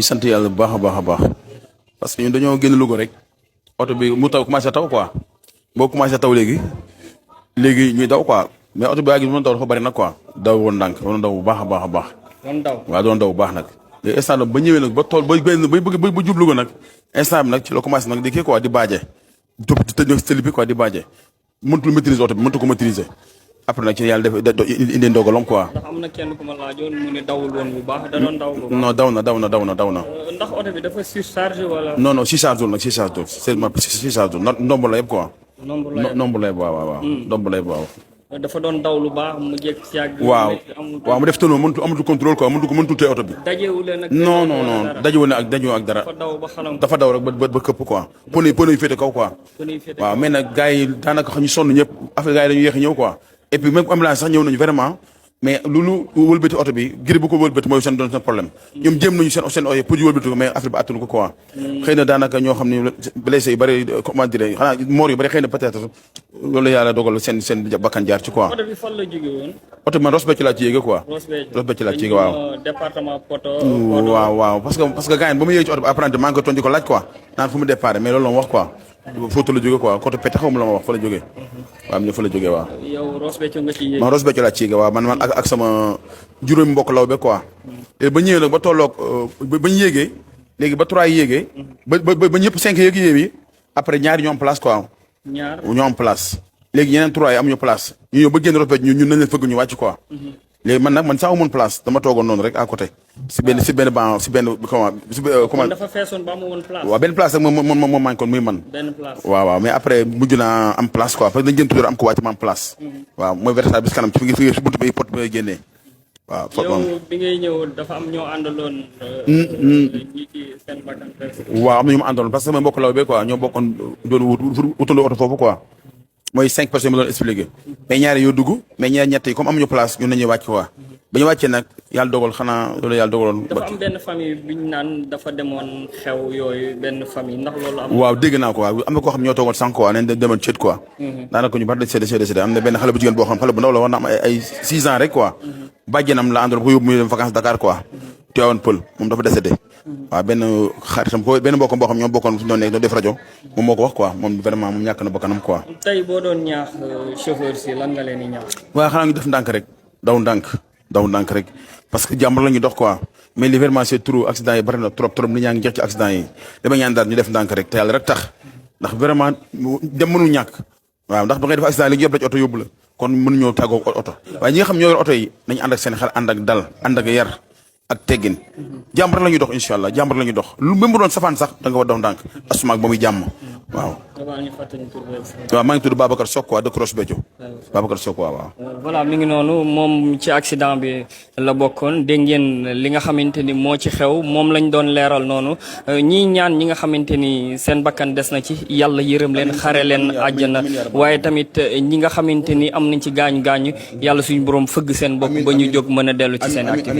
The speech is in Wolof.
ñu sant yàlla bu baax a baax a baax parce que ñun dañoo génn Louga rek oto bi mu taw commencé taw quoi boo commencé taw léegi ñuy daw quoi mais oto bi waa gi mën daw dafa bari nag quoi daw woon ndànk doon daw bu baax a baax a baax. doon daw waaw doon daw bu baax nag. léegi instant ba ñëwee nag ba tool ba bëgg ba jub Louga nag instant bi nag ci la commencé nag di kii quoi di baaje topp ci tëli bi quoi di baaje mënatul maîtriser oto bi mënatu ko maîtriser après nag ci yàlla def indi ndogalam quoi. ndax am na kenn ku ma laajoon mu ne dawul woon bu baax da doon daw bu baax. non daw na. ndax oto bi dafa surchargé wala. non surcharge nag surcharge seulement surcharge ndomb la yëpp quoi. ndomb la yëpp waaw. ndomb la yëpp waaw. dafa doon daw lu baax mu jékki si yàgg. waaw mu def tonneau mënatu contrôle quoi mënatu téye oto bi. dajewule nag. non dajewul ak dara. dafa daw rek ba këpp quoi. pneu yi féete kaw quoi. waaw mais nag gars yi daanaka xam ñu sonn ñëpp affaire gars yi dañu yéex a ñëw quoi. et puis même ambulance sax ñëw nañu vraiment mais loolu wëlbati oto bi giri bu ko wëlbati mooy seen doon seen problème ñoom jéem nañu seen oyo pour ñu wëlbati ko mais affaire bi attanu ko quoi. xëy na daanaka ñoo xam ne blessé yu bëri comment dire xanaa mort yu bëri xëy na peut-être loolu yàlla dogal seen bakkan jaar ci quoi. oto bi fan la jóge woon. oto bi man Ross Béthio laa ci yéege quoi. Ross Béthio laa ci yéege waaw. département Poto. waaw parce que gars yi ba mu yéege ci oto bi apprenti maa ngi ko toon di ko laaj quoi naan fu mu départ mais loolu la ma wax quoi. Fouta la jóge quoi côté Pété xaw ma la ma wax fa la jógee. waaw ñu fa la jógee waaw. yow Ross Béthio nga ci yéeg. man Ross Béthio laa ci yéege waaw man ak sama juróomi mbokk law be quoi. léegi ba ñëwee nag ba tolloog ba ñu yéegee léegi ba 3 yéegee. ba ñëpp 5 yéegi après ñaari ñoo am place quoi. ñoo am place. léegi yeneen 3 yi amuñu place ñu ñëw ba génn Ross Béthio ñun nañ leen fëgg ñu wàcc quoi. léegi man sax amoon place dama toogoon noonu rek à côté. si benn banc comment. dafa feesoon ba amoon place. waaw benn place rek moom maa ngi kon muy man. benn place waaw mais après mujj naa am place quoi parce que dañu jënd tuuti am ko wàcc ma am place. waaw mooy versailles bi si kanam fi buntu bi porte bi génnee. waaw yow bi ngay ñëw dafa am ñoo àndaloon. ñi ci seen bakkan. waaw am na ñu ma àndaloon parce que sama mbokk law be quoi ñoo bokkoon doon wutandoo oto foofu quoi. mooy 5 personnes ma doon expliqué. mais ñaari yoo dugg mais ñett yi comme amuñu place ñun nañuy wàcc quoi. ba ñu wàccee nag yàlla dogal xanaa loolu yàlla dogaloon. dafa am benn famille bi ñu naan dafa demoon xew yooyu benn famille ndax loolu am. waaw dégg naa ko waaw am na koo xam ñoo toogoon sànq quoi nañ demoon cët quoi. daanaka ñu bari dañ séddee am na benn xale bu jigéen boo xam xale bu ndaw la war na am ay 6 ans rek quoi. bàjjenam la àndoon ko yóbbu muy dem vacances Dakar quoi. Tivaouane Pël moom dafa décédé. waaw benn xaritam ko benn mbokkam boo xam ñoom bokkoon fi ñu doon nekk doon def rajo moom moo ko wax quoi moom vraiment moom ñàkk na bakkanam quoi. tey boo doon ñaax chauffeur si lan nga leen di ñaax. waaw xanaa ñu def ndànk rek daw ndànk rek parce que jàmm la ñuy dox quoi mais li vraiment c'est trop accident yi bari na trop nit ñaa ngi jeex ci accident yi dama ñaan daal ñu def ndànk rek te yàlla rek tax ndax vraiment dem mënul ñàkk waaw ndax ba ngay def accident léegi yëpp la ci oto yóbbu la kon mënuñoo tàggoo oto waaye ñi nga xam ñoo yor oto yi nañu ànd ak seen xel ànd ak dal ànd ak yar ak teggin jàmm rek la ñuy dox incha allah jàmm rek la ñuy dox lu même bu doon safaan sax da nga war dox ndànk asumaak ba muy jàmm waaw. waaw maa ngi tudd Babacar Sock quoi dëkk Ross Béthio. Babacar Sock waaw. voilà mi ngi noonu moom ci accident bi la bokkoon dégg ngeen li nga xamante ni moo ci xew moom lañ doon leeral noonu ñii ñaan ñi nga xamante ni seen bakkan des na ci yàlla yërëm leen xare leen àjjana waaye tamit ñi nga xamante ni am nañ ci gaañu yàlla suñu borom fëgg seen bopp ba ñu jóg mën a dellu ci seen activité.